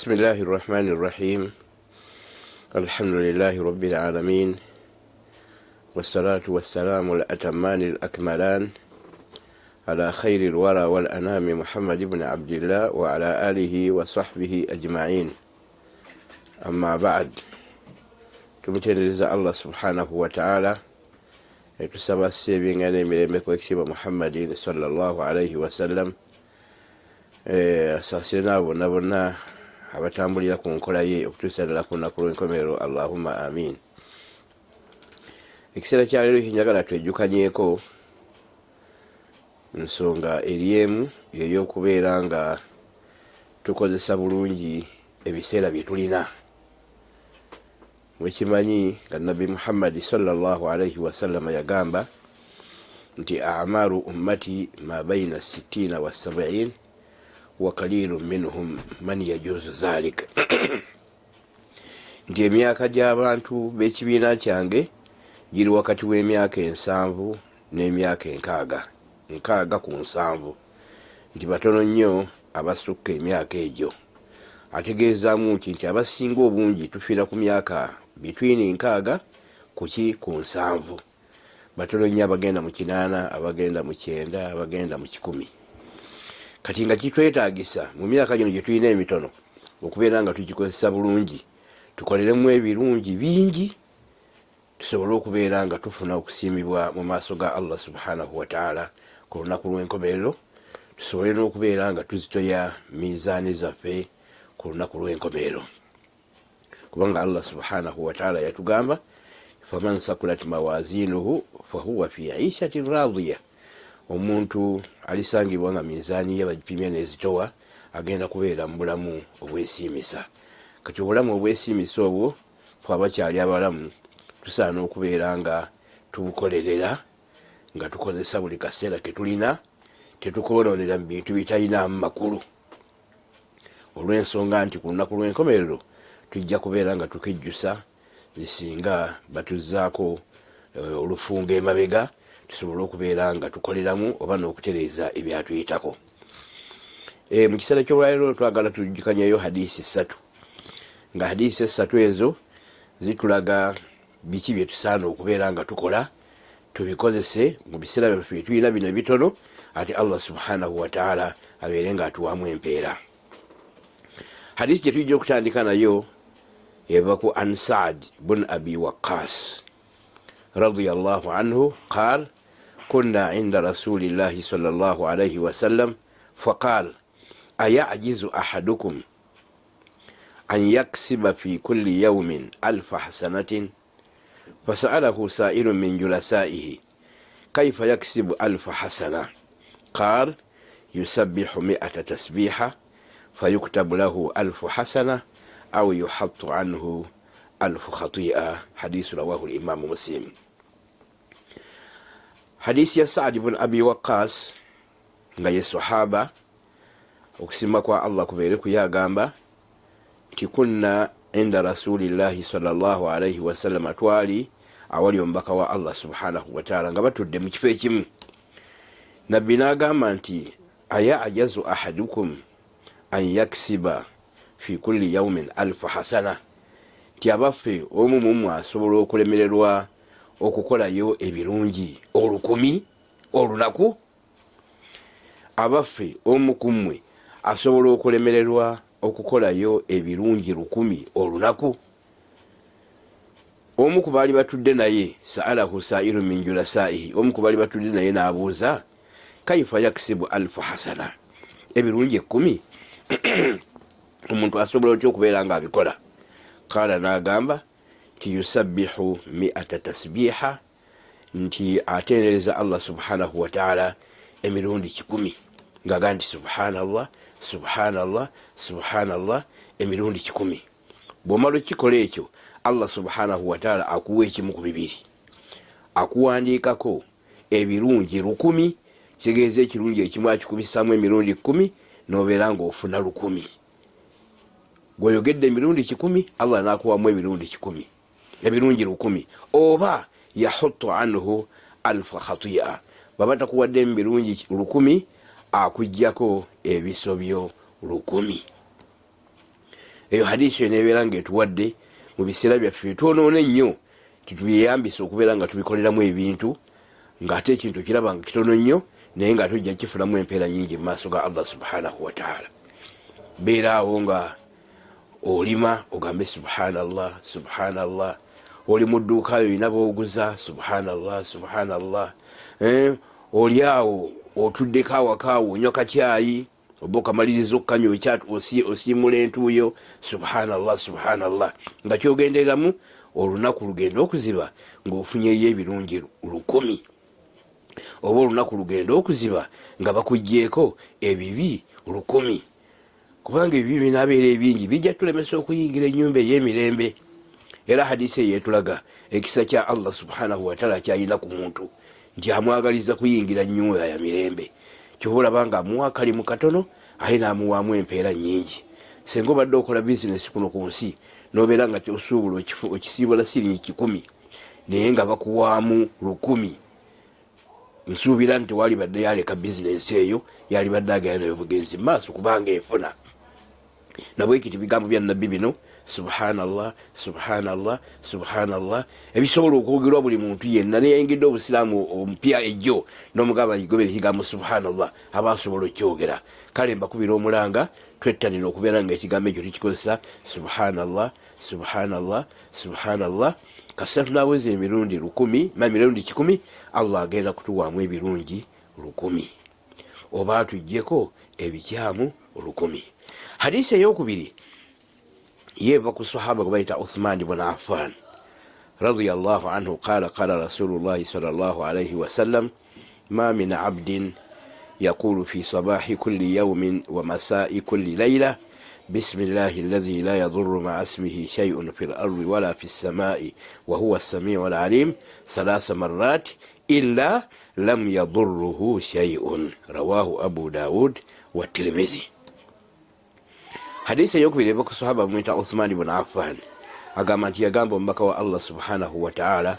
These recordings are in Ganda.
Bismillahi rahmani rahim. Alhamdulillahi rabbil alamin. Wassalatu wassalamu al-atamani al-akmalan ala khairi lwara wal anami Muhammad ibn Abdillah wa ala alihi wa sahbihi ajma'in. Amma ba'd. Tumutendereza Allah subhanahu wa ta'ala. Tusaba asse ebyengera n'emirembe ku ekitiibwa Muhammadin sallallahu alaihi wasallam. Asaasire n'abo bonna bonna abatambulira ku nkola ye okutuusa ddala ku lunaku lw'enkomerero. Allahumma amin. Ekiseera kya leero kyenjagala twejjukanyeeko nsonga eri emu, ey'okubeera nga tukozesa bulungi ebiseera bye tulina. Mukimanyi nga Nabbi Muhammadi sallallahu alaihi wasallama yagamba nti amaru ummati ma baina sittina wa sabiin wa kalilu minhum man yajuzu zalik, nti emyaka gy'abantu b'ekibiina kyange giri wakati w'emyaka 70 n'emyaka 60, 60 ku 70, nti batono nnyo abasukka emyaka egyo. Ategeezaamu nti abasinga obungi tufiira ku myaka between 60 kuki ku 70. Batono nnyo abagenda mu 80, abagenda mu 90, abagenda mu 100. Kati nga kitwetaagisa mu myaka gino gye tulina emitono okubeera nga tugikozesa bulungi, tukoleremu ebirungi bingi, tusobole okubeera nga tufuna okusiimibwa mu maaso ga Allah subhanahu wataala ku lunaku lw'enkomerero, tusobole n'okubeera nga tuzitoya miizaani zaffe ku lunaku lw'enkomerero, kubanga Allah subhanahu wataala yatugamba, faman sakulat mawazinuhu fahuwa fi ishatin radiya. Omuntu alisangibwa nga minzaani ye bagipimye n'ezitowa agenda kubeera mu bulamu obwesiimisa. Kati obulamu obwesiimisa obwo, fe abakyali abalamu tusaana okubeera nga tubukolerera, nga tukozesa buli kaseera ke tulina, tetukoonoonera mu bintu bitalinaamu makulu, olw'ensonga nti ku lunaku lw'enkomerero tujja kubeera nga tukejjusa singa batuzzaako olufungo emabega, tusobole okubeera nga tukoleramu oba n'okutereeza ebyatuyitako. Mu kiseera ky'olwaleero twagala tujjukanyeyo hadisi ssatu, nga hadisi essatu ezo zitulaga biki bye tusaana okubeera nga tukola, tubikozese mu biseera byaffe bye tulina bino ebitono, ate Allah subhanahu wataala abeere nga atuwamu empeera. Hadisi gye tujja okutandika nayo eva ku an Saad bun Abi Waqas radiyallahu anhu qal kunna inda rasulillahi sallallahu alaihi wasallam faqal ayajizu ahadukum an yaksiba fi kulli yaumin alfa hasanatin fasaalahu sailun min julasaihi kaifa yaksibu alfa hasana qal yusabbihu miata tasbiha fayuktabu lahu alfu hasana au yuhattu anhu alfu khatia. Hadisu rawahu limamu Muslim. Hadisi ya Saadi bun Abi Waqas, nga ye sahaba, okusima kwa Allah kubeere kuye, agamba nti kunna inda rasulillahi sallallahu alaihi wasallama, twali awali omubaka wa Allah subhanahu wataala nga batudde mu kifo ekimu. Nabbi n'agamba nti ayajazu ahadukum an yaksiba fi kulli yaumin alfu hasana, nti abaffe omu mumwe asobola okulemererwa okukolayo ebirungi 1000 olunaku? Abaffe omu ku mmwe asobola okulemererwa okukolayo ebirungi 1000 olunaku? Omu ku baali batudde naye, saalahu sairu min julasaihi, omu ku baali batudde naye n'abuuza, kaifa yaksibu alfu hasana, ebirungi 10,000 omuntu asobola otya okubeera nga abikola? Qaala, n'agamba nti yusabbihu miata tasbiha, nti atendereza Allah subhanahu wataala emirundi 100, ngaaga nti subhanallah, subhanallah, subhanallah emirundi 100. Bw'omala okukikola ekyo, Allah subhanahu wataala akuwa ekimu ku bibiri: akuwandiikako ebirungi 1000, kitegeeza ekirungi ekimu akikubisaamu emirundi 10, n'obeera ng'ofuna 1000. Gweoyogedde emirundi 100, Allah n'akuwamu emirundi 100, ebirungi 1000, oba yahuttu anhu alfa khatia, baba takuwadde mu birungi 1000, akugjako ebisobyo 1000. Eyo hadiisi eyo nebeera nga etuwadde mu biseera byaffe twonoona ennyo titubyeyambisa okubeera nga tubikoleramu ebintu, ng'ate ekintu okiraba nga kitono nnyo naye ng'ate ojja kifunamu empeera nyingi mu maaso ga Allah subhanahu wataala. Beera awo nga olima ogambe subhanallah subhanallah, oli mu dduuka yo olina booguza subhanallah subhanallah, eh, oli awo otuddeko awaka awo onywa kakyayi oba okamaliriza okukanywa osiimula entuuyo subhanallah subhanallah, nga kyogendereramu olunaku lugenda okuziba ng'ofunyeyo ebirungi 1000, oba olunaku lugenda okuziba nga bakuggyeko ebibi 1000, kubanga ebibi binaabeera ebingi bijja tulemesa okuyingira ennyumba ey'emirembe. Era hadisi eyo etulaga ekisa kya Allah subhanahu wataala kyalina ku muntu nti amwagaliza kuyingira nnyumba ya mirembe. Kyova olaba nga amuwa akalimu katono aye n'amuwaamu empeera nnyingi. Senga obadde okola bizinesi kuno ku nsi n'obeera nga kyosuubula okisiibula siringi 100 naye nga bakuwaamu 1000, nsuubira nti tewalibadde yaleka bizinensi eyo, yalibadde agenda nayo bugenzi mu maaso kubanga efuna. Nabwekiti bigambo bya nabbi bino subhanallah subhanallah subhanallah ebisobola okwogerwa buli muntu yenna neyayingidde obusiraamu omupya ejjo n'omugamba gobera ekigambo subhanallah aba asobola okukyogera. Kale mbakubira omulanga twettanira okubeera nga ekigambo ekyo tukikozesa subhanallah subhanallah subhanallah. Kasita tunaweza emirundi 1000 ma emirundi 100, Allah agenda kutuwaamu ebirungi 1000 oba atuggyeko ebikyamu 1000. Hadisi eyokubiri yeva ku sahaba gwe bayita Uthman bun Affan radiyallahu anhu qala qala rasulullahi sallallahu alaihi wasallam ma min abdin yaqulu fi sabahi kulli yawmin wa masai kulli layla bismillahi alladhi la yadurru ma'a ismihi shay'un fil ardi wala fis samai wa huwa as-sami'u al-alim thalatha marrat illa lam yadurruhu shay'un rawahu Abu Dawud wa Tirmidhi. Hadisi eyokubiri eva ku sahaba bamuyita Uthman bun Affan, agamba nti yagamba omubaka wa Allah subhanahu wataala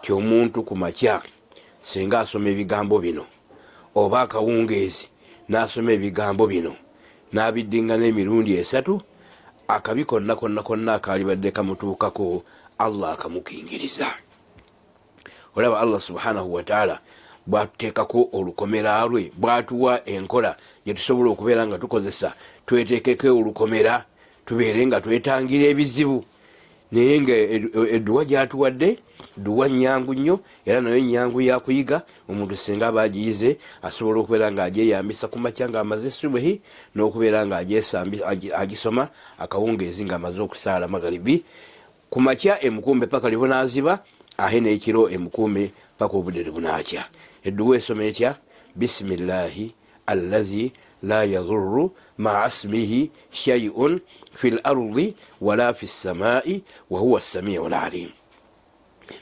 ti omuntu ku makya singa asoma ebigambo bino oba akawungeezi n'asoma ebigambo bino n'abiddingana emirundi 3, akabi konna konna konna akaalibadde kamutuukako Allah akamukingiriza. Olaba Allah subhanahu wataala bwatuteekako olukomera lwe, bwatuwa enkola gye tusobola okubeera nga tukozesa tweteekeko olukomera tubeere nga twetangira ebizibu, naye nga edduwa gyatuwadde dduwa nyangu nnyo era nayo nyangu yakuyiga. Omuntu singa aba agiyize asobola okubeera nga agyeyambisa ku makya ng'amaze subuhi, n'okubeera nga agisoma akawungeezi ng'amaze okusaala magaribi. Ku makya emukuume paka lwe bunaaziba, ahe n'ekiro emukuume paka obudde lwe bunaakya. Edduwa esoma etya? Bisimillahi allazi la yadurru maa smihi shay'un fi l ardi wala fi ssamai wahuwa samiu lalim.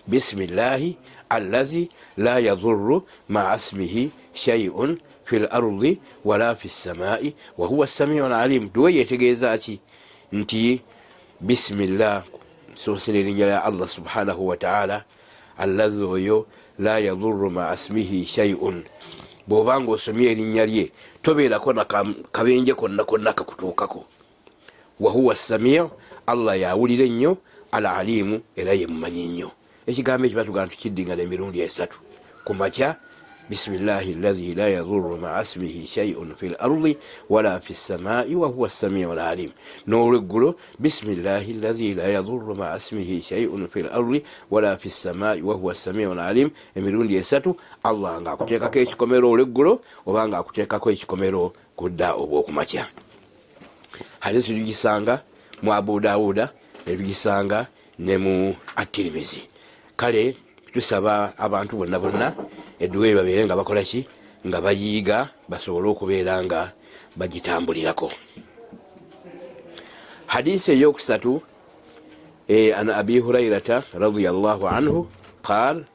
Bisimillahi allazi la yadurru maa smihi shay'un fi l ardi wala fi ssamai wahuwa samiu lalim. Duwa yetegeeza ki? Nti bisimillah, nsoosera erinnya lya Allah subhanahu wataala, allazi oyo, la yadurru maa smihi shay'un, bw'oba nga osomye erinnya lye tobeerako na kabenje konna konna kakutuukako, wahuwa samiu, Allah yawulira ennyo, al alimu, era ye mumanyi nnyo. Ekigambo ekyo batugamba tukiddingana emirundi 3 ku makya, bisimillahi allazi la yadurru maa smihi shay'un fi l ardi wala fi ssamai wahuwa samiu lalim, n'olweggulo bisimillahi allazi la yadurru maa smihi shay'un fi l ardi wala fi ssamai wahuwa samiu lalim, emirundi 3, Allah nga akuteekako ekikomero olweggulo oba nga akuteekako ekikomero kudda obwokumakya. Hadisi tugisanga mu Abu Dawuda netugisanga ne mu Atirimizi. Kale tusaba abantu bonna bonna edduwa eyo babeere nga bakola ki, nga bayiiga basobole okubeera nga bagitambulirako. Hadisi eyokusatu, an Abi Hurairata radiallahu anhu qal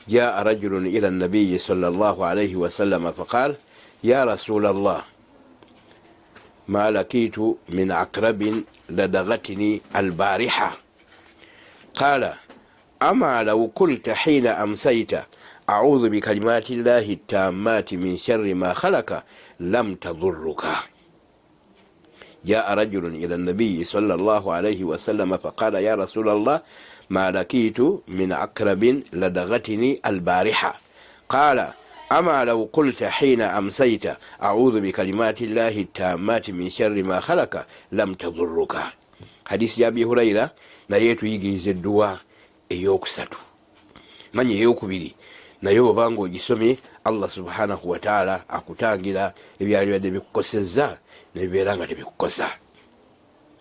jaa rajulun ila nabiyi sal llah alaihi wasallama faqal ya rasul allah ma lakitu min akrabin ladagatni albariha qala ama law kulta hina amsaita audhu bikalimati llahi tammati min sharri ma khalaka lam tadhuruka. Jaa rajulun ila nabiyi sal llah alaihi wasallama faqala ya rasula llah ma lakitu min akrabin ladagatini albariha qala ama law qulta hina amsaita audhu bikalimati llahi tammati min sharri ma khalaka lam tadhuruka. Hadisi ya Abi Huraira naye etuyigiriza edduwa eyokusatu, manya eyokubiri, naye oba nga ogisomye, Allah subhanahu wataala akutangira ebyalibadde bikukosezza nebibeera nga tebikukosa.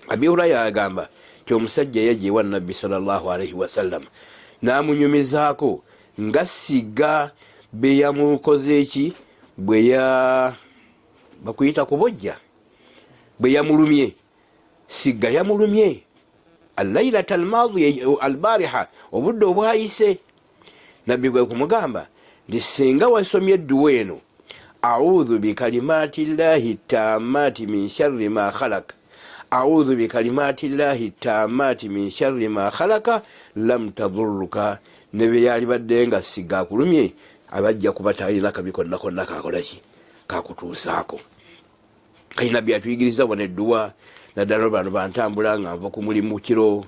Abi Hurayira agamba nti omusajja yajja ewa Nabbi salllah alaihi wasallam n'amunyumizaako nga siga be yamukoze eki bwe ya bakuyita kubojja, bwe yamulumye, sigga yamulumye allailata almadiya albariha, obudde obwayise. Nabbi gwe kumugamba nti singa wasomye edduwa eno, audhu bikalimati llahi tammati min sharri ma khalaka, audhu bikalimati llahi tammati min sharri ma khalaka lam tadhuruka, ne bye yalibadde nga siga akulumye abajja kuba talina kabi konna konna kakolaki kakutuusaako. Kati Nabbi atuyigiriza wano edduwa, naddala bano bantambula nga nva ku mulimu kiro,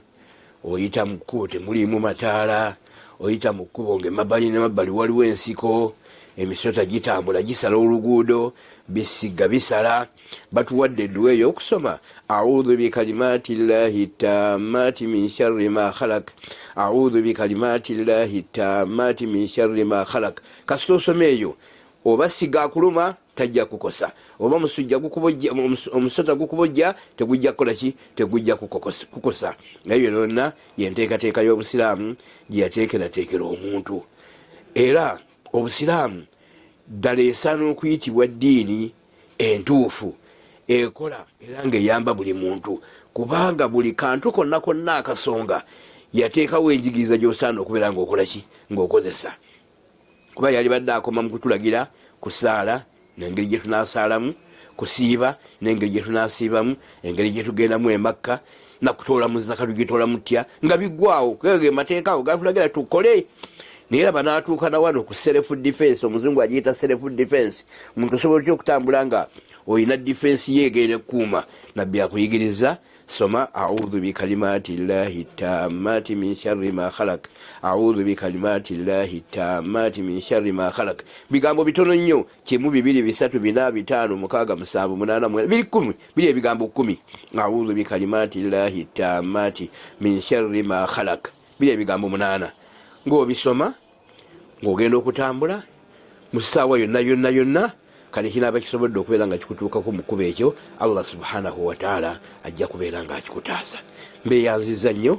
oyita mu kkubo temuliimu mataala, oyita mu kkubo ng'emabbali nemabbali waliwo ensiko, emisota gitambula gisala oluguudo, bisiga bisala. Batuwadde edduwa ey'okusoma, audhu bikalimati llahi tammati min sharri ma khalak, audhu bikalimati llahi tammati min sharri ma khalak. Kasita osoma eyo, oba siga akuluma tajja kukosa, oba omusujja gukubojja, omusota gukubojja tegujja kukola ki, tegujja kukosa. Naye byo byonna yenteekateeka y'Obusiraamu gye yateekerateekera omuntu. Era Obusiraamu ddala esaana okuyitibwa ddiini entuufu ekola era ng'eyamba buli muntu, kubanga buli kantu konna konna akasonga yateekawo enjigiriza gy'osaana okubeera ng'okola ki, ng'okozesa. Kuba yalibadde akoma mu kutulagira kusaala nengeri gye tunasaalamu, kusiiba nengeri gye tunasiibamu, engeri gye tugendamu emakka, nakutoola mu zaka tugitoola mutya, nga biggwawo. Ge mateeka ago gatulagira tukole. Naye era banaatuuka na wano ku self defense, omuzungu agiyita self defense. Omuntu osobola otya okutambula nga olina defense ye egenda ekkuuma? Nabbi akuyigiriza, soma audhu bikalimati llahi tammati min sharri ma khalak, audhu bikalimati llahi tammati min sharri ma khalak. Bigambo bitono nnyo, 1, 2, 3, 4, 5, 6, 7, 8, 9, biri 10, biri ebigambo 10. Audhu bikalimati llahi tammati min sharri ma khalak, biri ebigambo 8. Ng'obisoma ng'ogenda okutambula mu ssaawa yonna yonna yonna, kale kinaaba kisobodde okubeera nga kikutuukako mu kkuba ekyo, Allah subhanahu wataala ajja kubeera nga akikutaasa. Mbeeyanziza nnyo.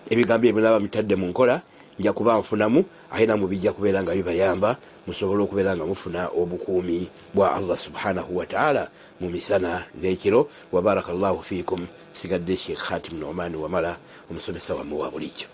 Ebigambo ebyo naaba mitadde mu nkola, nja kuba nfunamu, ate namwe bijja kubeera nga bibayamba musobole okubeera nga mufuna obukuumi bwa Allah subhanahu wataala mu misana n'ekiro. Wabaraka llahu fiikum. Sigadde Sheikh Khatim Nomani Wamala, omusomesa wammwe wa bulijjo.